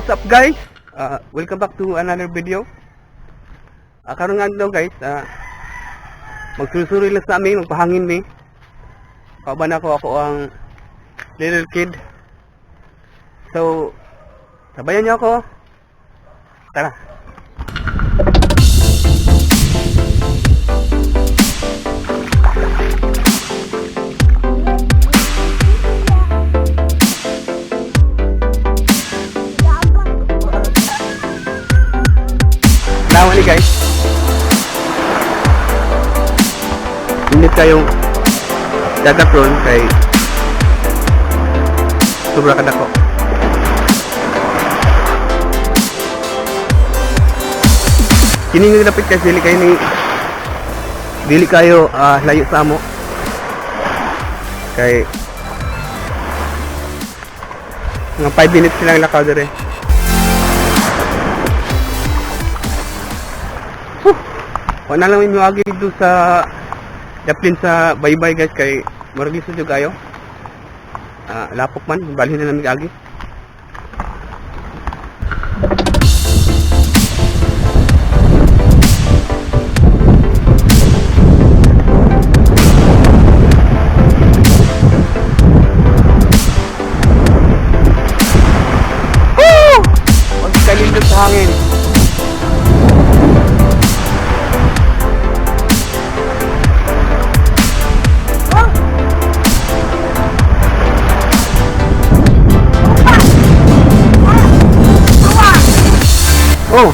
What's up, guys? Welcome back to another video. Karon nga daw, guys, magsusuri lang sa amin, magpahangin mi. Kauban ako ang little kid. So, sabayan niyo ako. Tara. Lawa ni, guys. Init kayong dagat ron kay sobra kadako. Kini nga dapit kasi dili kayo ni dili kayo layo sa amo. Kay mga 5 minutes silang lakaw dire. Huh. Wala lang may miwagi dito sa daplin sa baybay, guys, kay murag lisod jud kayo. Lapok man, balhin na namin agi. Woo! Pagkalindot sa hangin. Oh,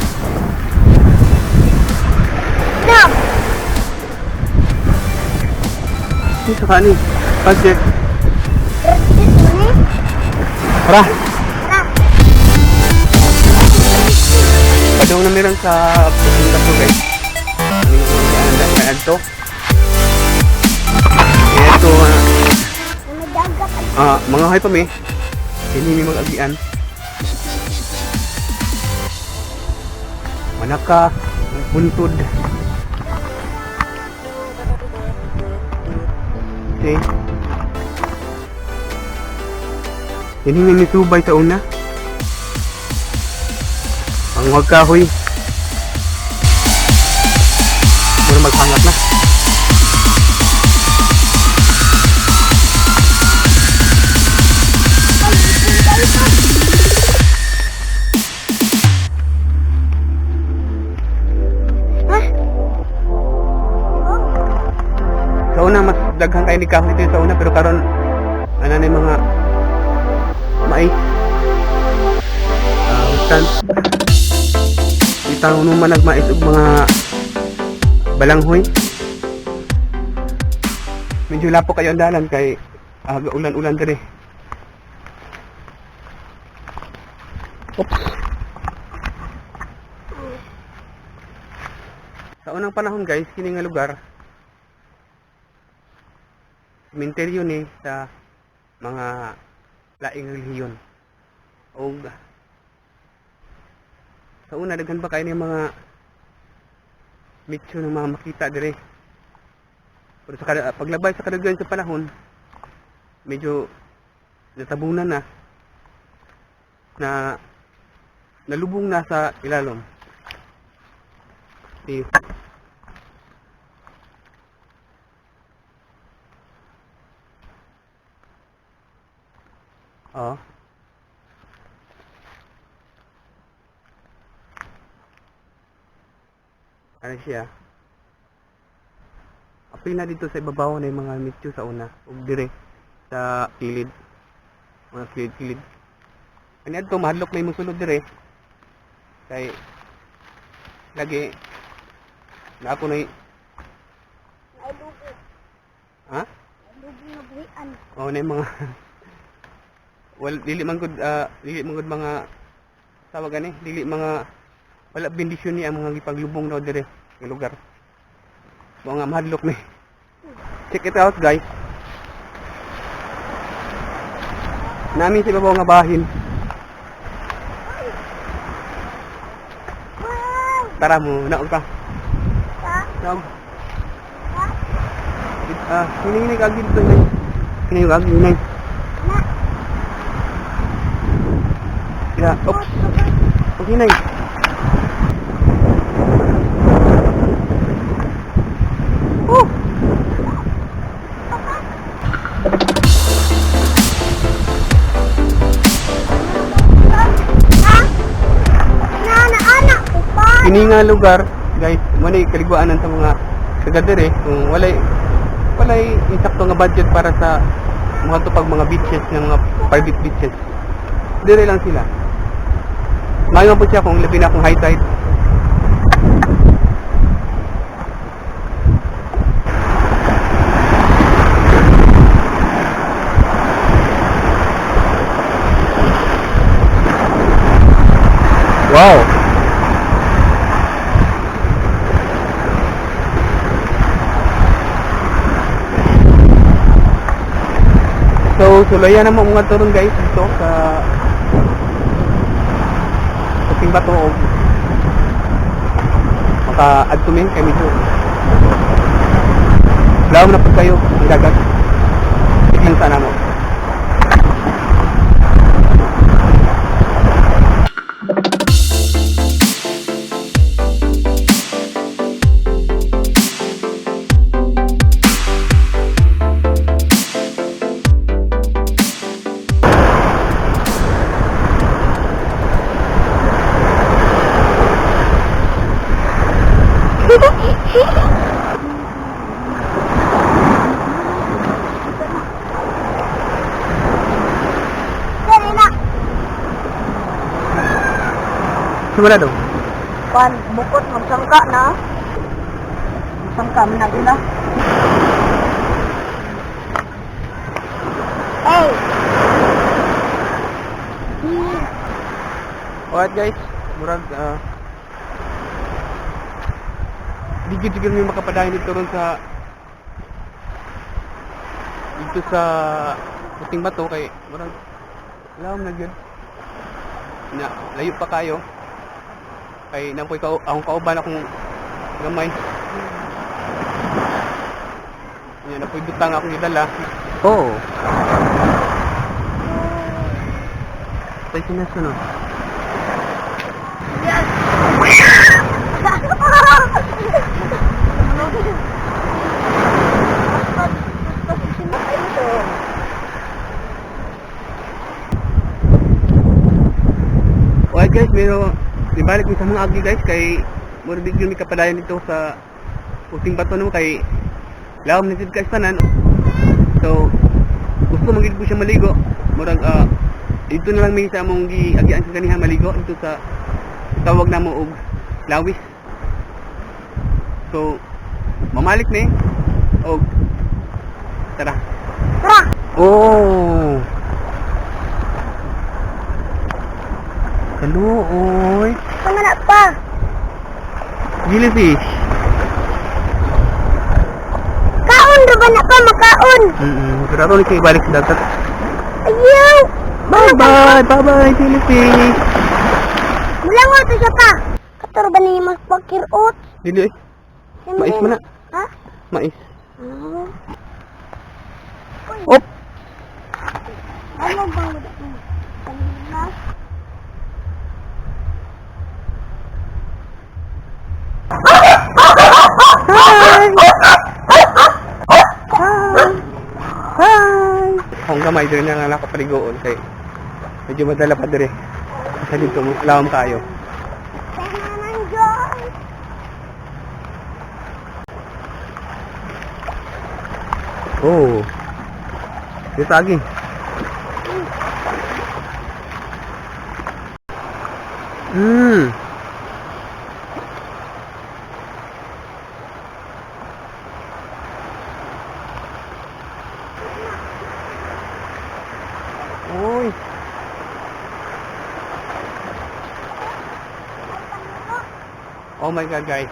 No. Dito ka ni. Budget. Tara. Padung na meron sa pupunta to, guys. Ano yung adto? Ito, mga hay pa mi. Hindi mi mag-agian. Manaka, buntod. Okay. Hindi mi misubay sa una. Ang wag kahoy. Mura maghangat na. Ha? Oh. Sa una, mas daghan kayo ni kahoy dito sa una, pero karon ano na yung mga mais. Hutan. Itaw naman nagmais og mga balanghoy. Medyo lapo kayo ang dalan kay ulan-ulan dire. Oops. Sa unang panahon, guys, kini nga lugar sementeryo ni sa mga laing relihiyon. Og sa una, daghan pa kayo ng mga mitso ng mga makita dire. Pero sa paglabay sa kadaghan sa panahon, medyo natabunan na na nalubong na sa ilalom. See. Oh. Ano siya? Apil na dito sa ibabaw na yung mga mityo sa una. Ug dire sa kilid. Mga kilid-kilid. Ani adto mahadlok na imong sulod dire. Kay lagi na ako na Nailubo. Ha? Nailubo nga buhian. Oo na yung mga well, dili man gud dili man gud mga tawag ani, dili mga wala bendisyon ni ang mga gipaglubong daw dire nga lugar. Mao nga mahadlok ni. Check it out, guys. Namin sa ibabaw nga bahin. Wow! Tara mo, naog ka. Ta? Naog. Ta? Hining agi dito, nay. Hining agi, nay. Na. Yeah, oops. Hinay. Oh! Ha? Na anak ko pa. Kini nga lugar, guys, mo na kaliguanan sa mga taga diri kung walay insakto nga budget para sa mga tupag mga beaches ng mga private beaches. Dire lang sila. Maayo po siya kung labi na akong high tide. Wow! So, sulayan naman mga turon guys dito sa Puting Bato og maka-add to me kay medyo lawom na pud kayo ang dagat. Tignan sana mo. Dali na. Simula daw. Kwan, bukot magsangka na. Magsangka man na sila. Hey. Alright guys, murag di gid siguro mi makapadayon dito ron sa dito sa Puting Bato kay murag lawom na gyud. Na layo pa kayo. Kay napoy ka akong kauban akong gamay. Nya napoy butang akong gidala. Oh. Tay sinasunod. Alright guys, pero ibalik ko sa mga agi guys kay mura bigyan mi kapadayon dito sa Puting Bato no kay lawom ni jud guys tanan. So gusto man gid ko siya maligo. Murag dito na lang mi sa among giagian sa kaniha maligo dito sa tawag namo og lawis. So mamalik ni og tara. Tara! Oh. Kaluoy. Panganak pa! Jellyfish. Kaon ra ba na pa makaon? Pero ako ni ibalik sa dagat. Ayaw! Bye-bye! Bye-bye, jellyfish! Mulango to siya pa! Katuro ba niya mas pagkirot? Dili eh. Mais man na. Ha? Mais. Ah. Op! Ano bang kanina? Hi! Hi! Hi! Akong gamay diri na lang ako paligoon kay medyo madala pa diri. Sa dito mo lawom kayo. Sana ng Diyos! Oh. Dito agi. Uy. Oh my God, guys.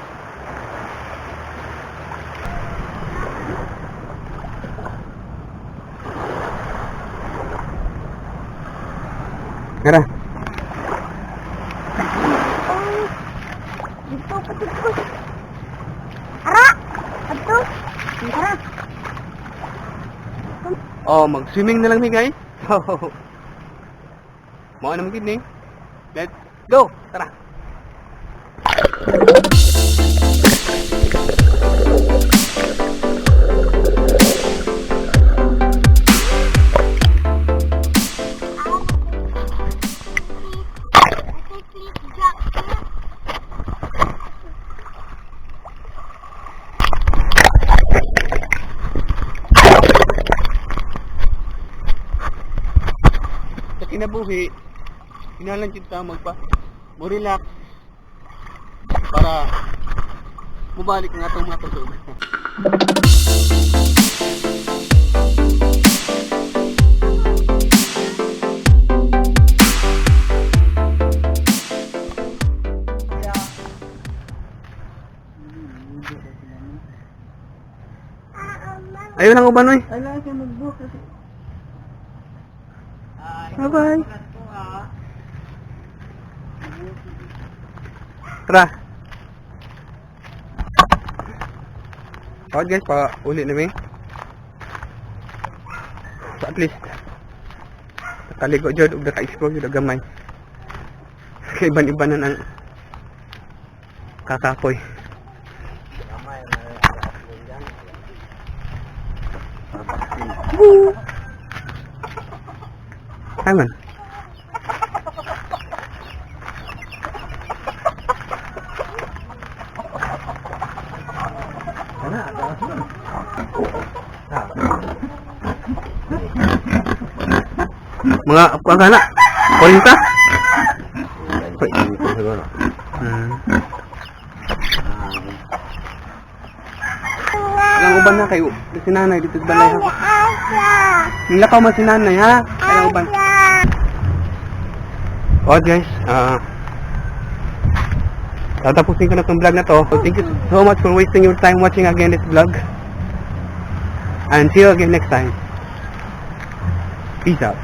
Tara. Ay, dito pa dito. Ara! Ato! Ara! Oh, mag-swimming na lang mi guys. So, mao naman gid ni. Let's Go! Tara! Please, Jack. Sa kinabuhi, kinahanglan jud ta magpa mo relax para mubalik ang atong mga kusog. Ayun ang uban oy. Ay lang siya mag-book kasi. Bye-bye. Tara. Okay guys, pa uli na mi. So at least nakaligo jud ug naka-explore jud og gamay. Kay iban-ibanan ang kakapoy. Woo! Ay man. Mga kuan ka na? 40? Siguro. Ang uban na kayo. Si nanay dito sa balay ha. Nilakaw man si nanay ha. Ang uban. Alright guys, tatapusin ko na itong vlog na to. So, thank you so much for wasting your time watching again this vlog. And see you again next time. Peace out.